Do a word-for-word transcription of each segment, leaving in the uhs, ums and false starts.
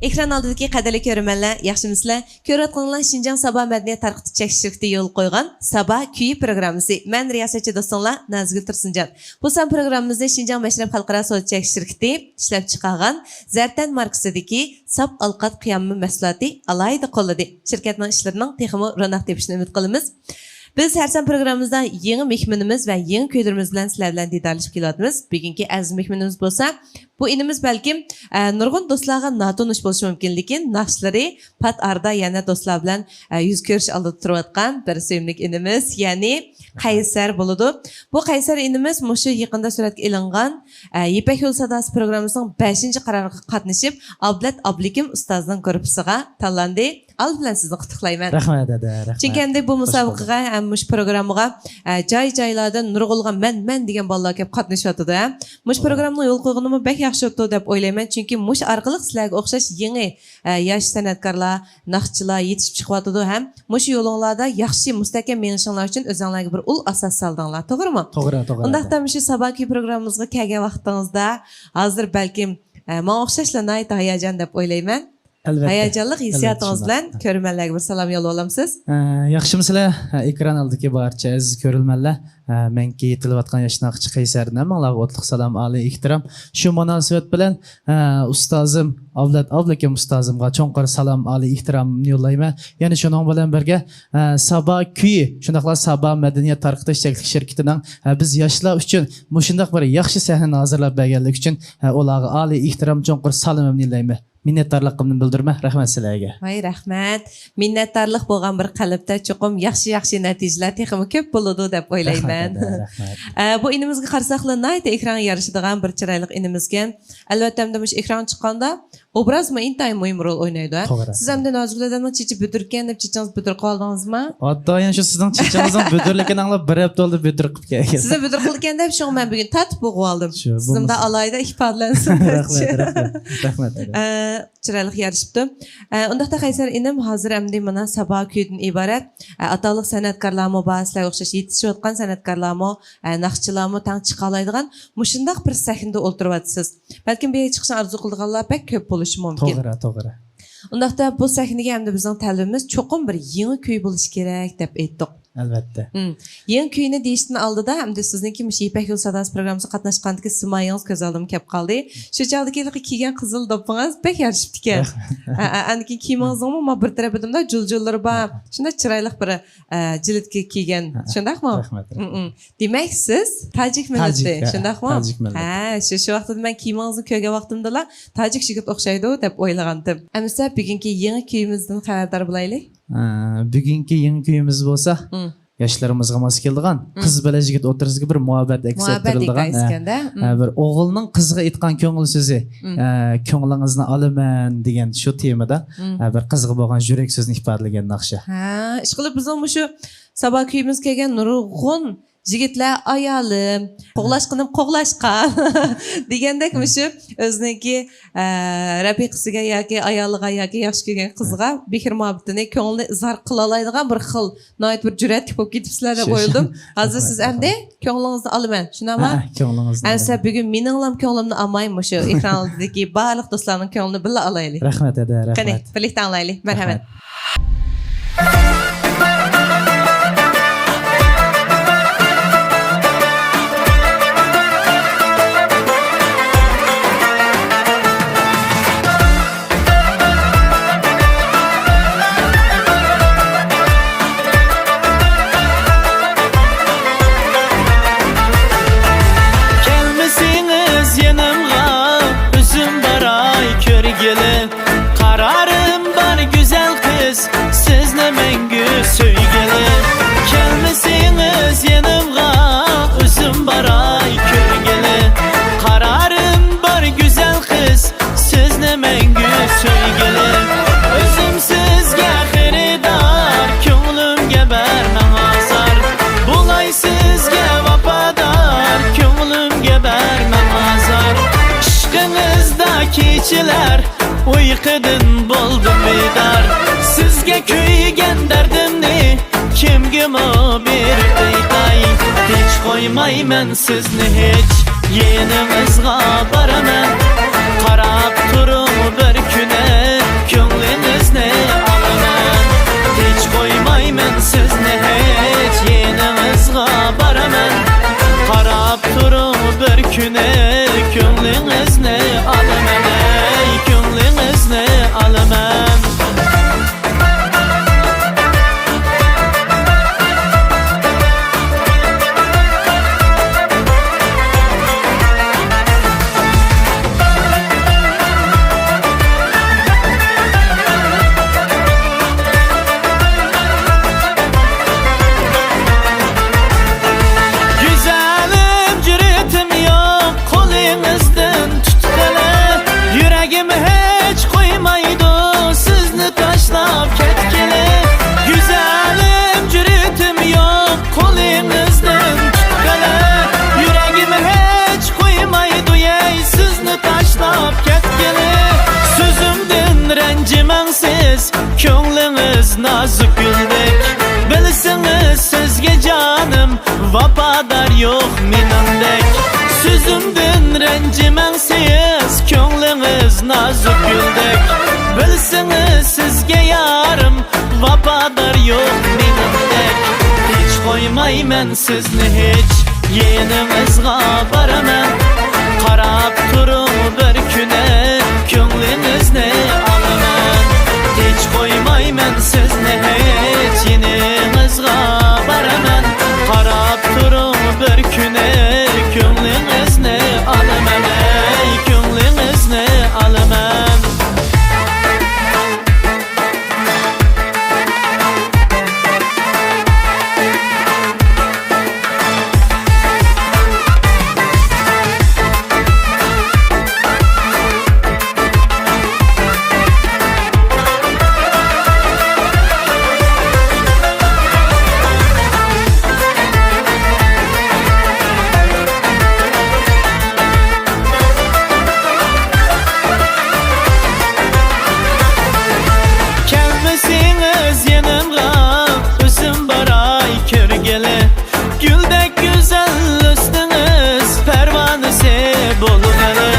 ئېكران ئالدىدىكى قەدىرلىك كۆرۈرمەنلەر، ياخشىمۇسىلەر؟ كۆرۈۋاتقىنىڭلار شىنجاڭ سابا مەدەنىيەت تارقىتىش چەكلىك شىركىتى يولغا قويغان سابا كۈيى پروگراممىسى. مەن رىياسەتچى دوستۇڭلار نازگۈل تۇرسۇنجان. بۇ سان پروگراممىمىزنى شىنجاڭ مەشرەپ خەلقئارا سودا چەكلىك شىركىتى ئىشلەپچىقارغان زەرتەن ماركىسىدىكى ساپ ئالقات قىيامى مەھسۇلاتى ئالاھىدە قوللىدى. شىركەتنىڭ ئىشلىرىنىڭ تېخىمۇ روناق تېپىشىنى ئۈمىد قىلىمىز. بىز ھەر سان پروگراممىمىزدا يېڭى مېھمىنىمىز ۋە يېڭى كۈيلىرىمىز بىلەن سىلەر بىلەن دىدارلىشىپ كېلىۋاتىمىز. بۈگۈنكى ئەزىز مېھمىنىمىز بولسا، بۇ ئىنىمىز بەلكىم، ئە، نۇرغۇن دوستلارغا ناتونۇش بولۇشى مۇمكىن، لېكىن ناخشىلىرى پات ئارىدا يەنە دوستلار بىلەن، ئە، يۈز كۆرۈش ئالدىدا تۇرۇۋاتقان بىر سۆيۈملۈك ئىنىمىز، يەنى قەيسەر بولىدۇ. بۇ قەيسەر ئىنىمىز مۇشۇ يېقىندا سۈرەتكە ئېلىنغان، ئە، يىپەك يولى ساداسى پروگراممىسىنىڭ بەشىنچى قارارىغا قاتنىشىپ، ئابلەت ئابلىكىم ئۇستازنىڭ گۇرۇپپىسىغا تاللاندى. ئالدى بىلەن سىزنى قۇتلۇقلايمەن. رەھمەت، ھەدە، رەھمەت. چۈنكى ئەمدى بۇ مۇسابىقىگە ھەم مۇشۇ پروگراممىغا، ئە، جاي-جايلاردىن نۇرغۇنلىغان مەن، مەن دېگەن بالىلار كېلىپ قاتنىشىۋاتىدۇ، ھە. مۇشۇ پروگراممىنىڭ يولغا قويغىنىمۇ بەك ياخشى بوپتۇ دەپ ئويلايمەن. چۈنكى مۇشۇ ئارقىلىق سىلەرگە ئوخشاش يېڭى، ئە، ياش سەنئەتكارلار، ناخشىچىلار يېتىشىپ چىقىۋاتىدۇ ھەم مۇشۇ يولۇڭلاردا ياخشى، مۇستەھكەم مېڭىشىڭلار ئۈچۈن ئۆزۈڭلارگە بىر ئۇل ئاساس سالدىڭلار، توغرىمۇ؟ توغرا، توغرا. ئۇنداقتا مۇشۇ سابا كۈيى پروگراممىمىزغا كەلگەن ۋاقتىڭىزدا ھازىر بەلكىم، ئە، ماڭا ئوخشاشلا ناھايىتى ھاياجان دەپ ئويلايمەن. ئەلۋەتتە. ھاياجانلىق ھېسسىياتىڭىز بىلەن كۆرۈرمەنلەرگە بىر سالام يوللىۋالامسىز؟ ئە، ياخشىمۇسىلەر، ئە، ئېكران ئالدىدىكى بارچە ئەزىز كۆرۈرمەنلەر؟ ئە، مەنكى يېتىلىۋاتقان ياش ناخشىچى قەيسەردىن ھەممىڭلارغا ئوتلۇق سالام، ئالىي ئېھتىرام. شۇ مۇناسىۋەت بىلەن، ئە، ئۇستازىم، ئابلەت ئابلىكىم ئۇستازىمغا چوڭقۇر سالام، ئالىي ئېھتىرامنى يوللايمەن. يەنە شۇنىڭ بىلەن بىرگە، ئە، سابا كۈيى، شۇنداقلا سابا مەدەنىيەت تارقىتىش چەكلىك شىركىتىنىڭ، ئە، بىز ياشلار ئۈچۈن مۇشۇنداق بىر ياخشى سەھنىنى ھازىرلاپ بەرگەنلىكى ئۈچۈن، ئە، ئۇلارغا ئالىي ئېھتىرام، چوڭقۇر سالىمىمنى يوللايمەن. مىننەتدارلىقىمنى بىلدۈرىمەن. رەھمەت سىلەرگە. ۋاي، رەھمەت. مىننەتدارلىق بولغان بىر قەلبتە چوقۇم ياخشى، ياخشى نەتىجىلەر تېخىمۇ كۆپ بولىدۇ دەپ ئويلايمەن. رەھمەت، رەھمەت. ئە، بۇ ئىنىمىزگە قارىساقلا ناھايىتى ئېكرانغا يارىشىدىغان بىر چىرايلىق ئىنىمىزكەن. ئەلۋەتتە، ئەمدى مۇشۇ ئېكرانغا چىققاندا ئوبرازمۇ ئىنتايىن مۇھىم رول ئوينايدۇ، ھە؟ توغرا. سىز ئەمدى نازگۈل ئادەمنىڭ چېچى بۈدۈركەن دەپ چېچىڭىزنى بۈدۈر قىلىۋالدىڭىزمۇ؟ ئاتايىن شۇ سىزنىڭ چېچىڭىزنىڭ بۈدۈرلۈكىنى ئاڭلاپ بىر ھەپتە بولدى بۈدۈر قىلىپ كەلگەن. سىزنى بۈدۈر قىلىدىكەن دەپ شۇڭا مەن بۈگۈن تارتىپ بوغۇۋالدىم. شۇ، سىزنىڭ بولمىسا ئالاھىدە ئىپادىلەنسۇن. رەھمەت، رەھمەت، رەھمەت. ئە، چىرايلىق يارىشىپتۇ. ئە، ئۇنداقتا قەيسەر ئىنىم، ھازىر ئەمدى مانا سابا كۈيىدىن ئىبارەت، ئە، ئاتالىق سەنئەتكارلارمۇ بار، سىلەرگە ئوخشاش يېتىشىۋاتقان سەنئەتكارلارمۇ، ئە، ناخشىچىلارمۇ تەڭ چىقالايدىغان مۇشۇنداق بىر سەھنىدە ئولتۇرۇۋاتىسىز. بەلكىم بۇ يەرگە چىقىشنى ئارزۇ قىلىدىغانلار بەك كۆپ بولۇشى مۇمكىن. توغرا، توغرا. ئۇنداقتا بۇ سەھنىگە ئەمدى بىزنىڭ تەلىپىمىز چوقۇم بىر يېڭى كۈي بولۇشى كېرەك دەپ ئېيتتۇق. ئەلۋەتتە. مم. يېڭى كۈينى دېيىشتىن ئالدىدا، ئەمدى سىزنىڭكى مۇشۇ يىپەك يولى ساداسى پروگراممىسىغا قاتناشقاندىكى سىمايىڭىز كۆز ئالدىمغا كەپ قالدى. شۇ چاغدىكى ھېلىقى كىيگەن قىزىل دوپپىڭىز بەك يارىشىپتىكەن. رەھمەت. ئە، ئە، ئاندىن كېيىن كىيىمىڭىزنىڭمۇ ما بىر تەرىپىدىمۇ جۇلجۇللىرى بار. شۇنداق چىرايلىق بىر، ئە، جىلىتكە كىيگەن. شۇنداقمۇ؟ رەھمەت، رەھمەت. مم، مم. دېمەك، سىز تاجىك مىللىتى، تاجىك، ھە، شۇنداقمۇ؟ تاجىك مىللىتى. ھە، شۇ، شۇ ۋاقتىدا مەن كىيىمىڭىزنى كۆرگەن ۋاقتىمدىلا تاجىك يىگىت ئوخشايدۇ دەپ ئويلىغانتىم. ئەمىسە بۈگۈنكى يېڭى كۈيىمىزدىن خەۋەردار بولايلى. ئە، بۈگۈنكى يېڭى كۈيىمىز بولسا، مم. ياشلىرىمىزغا ماس كېلىدىغان، مم. قىز بىلەن يىگىت ئوتتۇرىسىدىكى بىر مۇھەببەت ئەكس مۇھەببەت ئەتتۈرۈلىدىغان، ھېكايىسىكەندە. ئە، مم. ئە، بىر ئوغۇلنىڭ قىزغا ئېيتقان كۆڭۈل سۆزى، مم. ئە، كۆڭلىڭىزنى ئالىمەن دېگەن شۇ تېمىدا، مم. ئە، بىر قىزغا بولغان يۈرەك سۆزىنى ئىپادىلىگەن ناخشا. ھە، ئىشقىلىپ بىزنىڭ مۇشۇ سابا كۈيىمىزگە كەلگەن نۇرغۇن يىگىتلەر، ئايالىم، قوغلاشقىنىم قوغلاشقان دېگەندەك مۇشۇ ئۆزىنىڭكى، ئە، رەپىقىسىگە ياكى ئايالىغا ياكى ياخشى كۆرگەن قىزىغا مېھىر مۇھەببىتىنى، كۆڭلىنى ئىزھار قىلالايدىغان بىر خىل ناھايىتى بىر جۈرئەتلىك بولۇپ كېتىپسىلەر دەپ ئويلىدىم. ھازىر سىز ئەمدى كۆڭلىڭىزنى ئالىمەن، شۇنداقمۇ؟ ھە، كۆڭلىڭىزنى ئەمسە ئالىمەن. بۈگۈن مېنىڭلام كۆڭلۈمنى ئالماي، مۇشۇ ئېكران ئالدىدىكى بارلىق دوستلارنىڭ كۆڭلىنى بىللە ئالايلى. رەھمەت، ھەدە، رەھمەت. قېنى، بىرلىكتە ئاڭلايلى. مەرھەمەت. رەھمەت. كەلمىسىڭىز يېنىمغا، ئۆزۈم باراي كۆرگىلى. قارارىم بار گۈزەل قىز، سىزنى مەڭگۈ سۆيگىلى. كەلمىسىڭىز يېنىمغا، ئۆزۈم باراي كۆرگىلى. قارارىم بار گۈزەل قىز، سىزنى مەڭگۈ سۆيگىلى. ئۆزۈم سىزگە خېرىدار، كۆڭلۈمگە بەرمەڭ ئازار. بولاي سىزگە ۋاپادار، كۆڭلۈمگە بەرمەڭ ئازار. ئىشقىڭىزدا كېچىلەر ئۇيقۇدىن بولدۇم بىدار. سىزگە كۆيگەن دەردىمنى كىمگىمۇ بېرىپ ئېيتاي؟ ھېچ قويمايمەن سىزنى ھېچ، يېنىڭىزغا بارىمەن. قاراپ تۇرۇڭ بىر كۈنى، رەنجىمەڭ سىز، كۆڭلىڭىز نازۇك گۈلدەك. بىلسىڭىز سىزگە جانىم، ۋاپادار يوق مېنىڭدەك. سۆزۈمدىن رەنجىمەڭ سىز، كۆڭلىڭىز نازۇك گۈلدەك. بىلسىڭىز سىزگە يارىم، ۋاپادار يوق مېنىڭدەك. ھېچ قويمايمەن سىزنى ھېچ، يېنىڭىزغا بارىمەن. قاراپ تۇرۇڭ بىر كۈنى، كۆڭلىڭىزنى ئالىمەن. ھېچ قويمايمەن سىزنى ھېچ، يېنىڭىزغا بارىمەن. قاراپ تۇرۇڭ بىر كۈنى، كۆڭلىڭىزنى ئالىمەن، ئەي، كۆڭلىڭىزنى ئالىمەن. كەلمىسىڭىز يېنىمغا، ئۆزۈم باراي كۆرگىلى. گۈلدەك گۈزەل ھۆسنىڭىز پەرۋانىسى بولغىلى.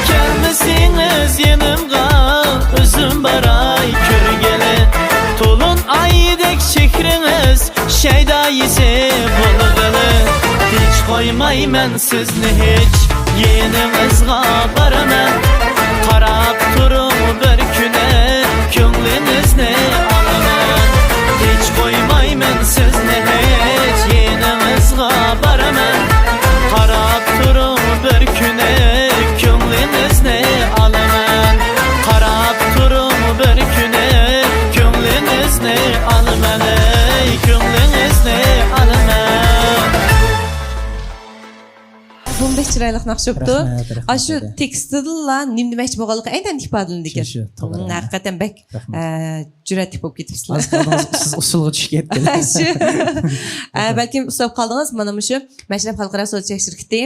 كەلمىسىڭىز يېنىمغا، ئۆزۈم باراي كۆرگىلى. تولۇن ئايدەك چېھرىڭىز شەيدا يېشى بولغىلى. ھېچ قويمايمەن سىزنى ھېچ، يېنىڭىزغا بارىمەن. قاراپ تۇرۇڭ بىر كۈنى، كۆڭلىڭىزنى ئالىمەن. ھېچ قويمايمەن سىزنى ھېچ، يېنىڭىزغا بارىمەن. قاراپ تۇرۇڭ بىر كۈنى، كۆڭلىڭىزنى ئالىمەن. قاراپ تۇرۇڭ بىر كۈنى، كۆڭلىڭىزنى ئالىمەن، ئەي، كۆڭلىڭىزنى ئالىمەن. بۇ بەك چىرايلىق ناخشا بوپتۇ. رەھمەت، رەھمەت، ئاشۇ رەھمەت. تېكىستىدىنلا نېمە دېمەكچى بولغانلىقى ئەينەن ئىپادىلىنىدىكەن. شۇ، شۇ، توغرا. ھىم، ھەقىقەتەن بەك، رەھمەت. ئە، جۈرئەتلىك بولۇپ كېتىپسىلەر. ئاز قالدىڭىز، سىز ئۇسسۇلغا چۈشۈپ كەتكىلى. شۇ. ئە، بەلكىم ئۇسسۇلۇپ قالدىڭىز. مانا مۇشۇ مەشرەپ خەلقئارا سودا چەك شىركىتى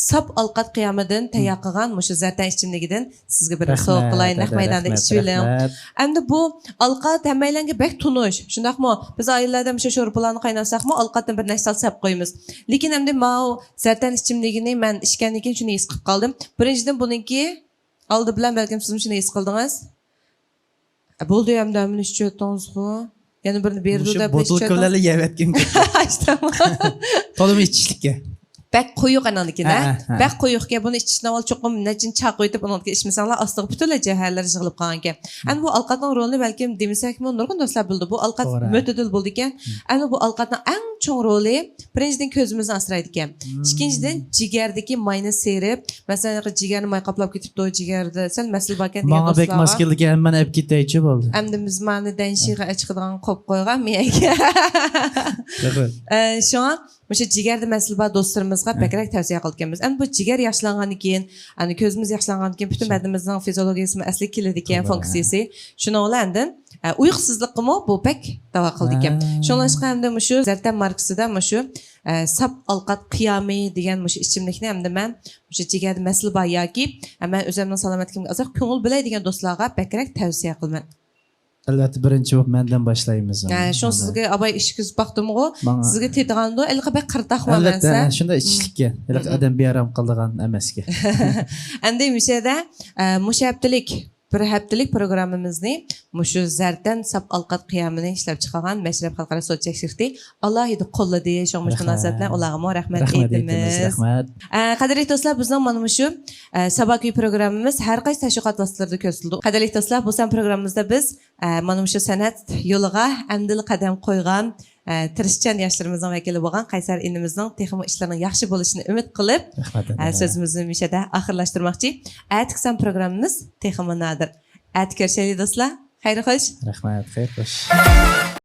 ساپ ئالقات قىيامىدىن تەييار قىلغان مۇشۇ زەردەن ئىچىملىكىدىن سىزگە بىر سوۋغا قىلاي، نەق مەيداندا ئىچىۋېلىڭ. رەھمەت. ئەمدى بۇ ئالقات ھەممەيلەنگە بەك تونۇش، شۇنداقمۇ؟ بىز ئائىلىلەردە مۇشۇ شورپىلارنى قايناتساقمۇ، ئالقاتتىن بىر نەچچە تال سەپ قويىمىز. لېكىن ئەمدى ماۋۇ زەردەن ئىچىملىكىنى مەن ئىچكەندىن كېيىن شۇنى ھېس قىلىپ قالدىم. بىرىنچىدىن، بۇنىڭكى ئالدى بىلەن بەلكىم سىزمۇ شۇنى ھېس قىلدىڭىز. بولدى، ئەمدى ھەممىنى ئىچىۋەتتىڭىزغۇ. يەنە بىرنى بېرىدۇ مۇشۇ دەپ بوتۇلكا بىلەنلا يەۋەتكۈم كېلىدۇ. تولىمۇ ئىچىشلىككە. بەك قويۇق ئانىڭدىكى، ھە، ھە، ھە. بەك قويۇقكەن، بۇنى ئىچىشتىن ئاۋۋال چوقۇم نەچچىنى چاقىۋېتىپ، ئۇنىڭدىكى ئىچمىسەڭلار، ئاستىغا پۈتۈنلەي جەۋھەرلەر يىغىلىپ قالغانىكەن. ئەمدى بۇ ئالقاتنىڭ رولىنى بەلكىم دېمىسەكمۇ، نۇرغۇن دوستلار بىلىدۇ. بۇ ئالقات توغرا. مۆتىدىل بولىدىكەن. مم. ئەمدى بۇ ئالقاتنىڭ ئەڭ چوڭ رولى، بىرىنچىدىن، كۆزىمىزنى ئاسرايدىكەن. مم. ئىككىنچىدىن، جىگەردىكى ماينى سىيرىپ، مەسىلەن، جىگەرنى ماي قاپلاپ كېتىپتۇ، جىگەردە سەل مەسىلە باركەن دېگەن دوستلارغا. ماڭا بەك ماس كېلىدىكەن، ھەممىنى ئېلىپ كېتەيچۇ بولدى. ئەمدى بىز مانا دەنشىغا ئەچىقىدىغان قويۇپ قويغان مېيەگە. رەھمەت. ئە، شۇڭا مۇشۇ جىگەردە مەسىلە بار دوستلىرىمىزغا ھە. بەكرەك تەۋسىيە قىلىدىكەنمىز. ئەمدى بۇ جىگەر ياخشىلانغاندىن كېيىن، ئەمدى كۆزىمىز ياخشىلانغاندىن كېيىن پۈتۈن شۇ. بەدىنىمىزنىڭ فىزىئولوگىيىسىمۇ ئەسلىگە كېلىدىكەن، توغرا. فۇنكسىيىسى. شۇنىڭ بىلەن ئاندىن، ئە، ئۇيقۇسىزلىققىمۇ بۇ بەك داۋا قىلىدىكەن. ھە. شۇڭلاشقا ئەمدى مۇشۇ زەردەن ماركىسىدا مۇشۇ، ئە، ساپ ئالقات قىيامى دېگەن مۇشۇ ئىچىملىكنى ئەمدى مەن مۇشۇ جىگەردە مەسىلە بار ياكى، ئە، مەن ئۆزۈمنىڭ سالامەتلىكىمگە ئازراق كۆڭۈل بۆلەي دېگەن دوستلارغا بەكرەك تەۋسىيە قىلىمەن. ئەلۋەتتە، بىرىنچى بولۇپ مەندىن باشلايمىز. ھە، شۇڭا سىزگە ئاباي ئىچكۈزۈپ باقتىمغۇ. ماڭا سىزگە تېتىغاندۇ، ھېلىقى بەك قىرتاقمۇ ئەلۋەتتە، ئەمەسە؟ شۇنداق ئىچىشلىككەن. ھېلىقى ئادەم بىئارام قىلىدىغان ئەمەسكەن. ئەمدى مۇشۇ يەردە، ئە، مۇشۇ ھەپتىلىك، بىر ھەپتىلىك پروگراممىمىزنى مۇشۇ زەردەن ساپ ئالقات قىيامىنى ئىشلەپ چىقارغان مەشرەپ خەلقئارا سودا چەك شىركىتى ئالاھىدە قوللىدى. شۇڭا مۇشۇ رەھمەت. مۇناسىۋەت بىلەن ئۇلارغىمۇ رەھمەت رەھمەت ئېيتىمىز. ئېيتىمىز، رەھمەت. ئە، قەدىرلىك دوستلار، بىزنىڭ مانا مۇشۇ، ئە، ساباكى پروگراممىمىز ھەر قايسى تەشۋىقات ۋاسىتىلىرىدە كۆرسىتىلىدۇ. قەدىرلىك دوستلار، بۇ سان پروگراممىمىزدا بىز، ئە، مانا مۇشۇ سەنئەت يولىغا ئەمدىلا قەدەم قويغان، ئە، تىرىشچان ياشلىرىمىزنىڭ ۋەكىلى بولغان قەيسەر ئىنىمىزنىڭ تېخىمۇ ئىشلىرىنىڭ ياخشى بولۇشىنى ئۈمىد قىلىپ، رەھمەت، ئە، رەھمەت. سۆزىمىزنى مۇشۇ يەردە ئاخىرلاشتۇرماقچى. ئەتىكى سان پروگراممىمىز تېخىمۇ نادىر. ئەتە كۆرۈشەيلى دوستلار. خەير خوش. رەھمەت، خەير خوش.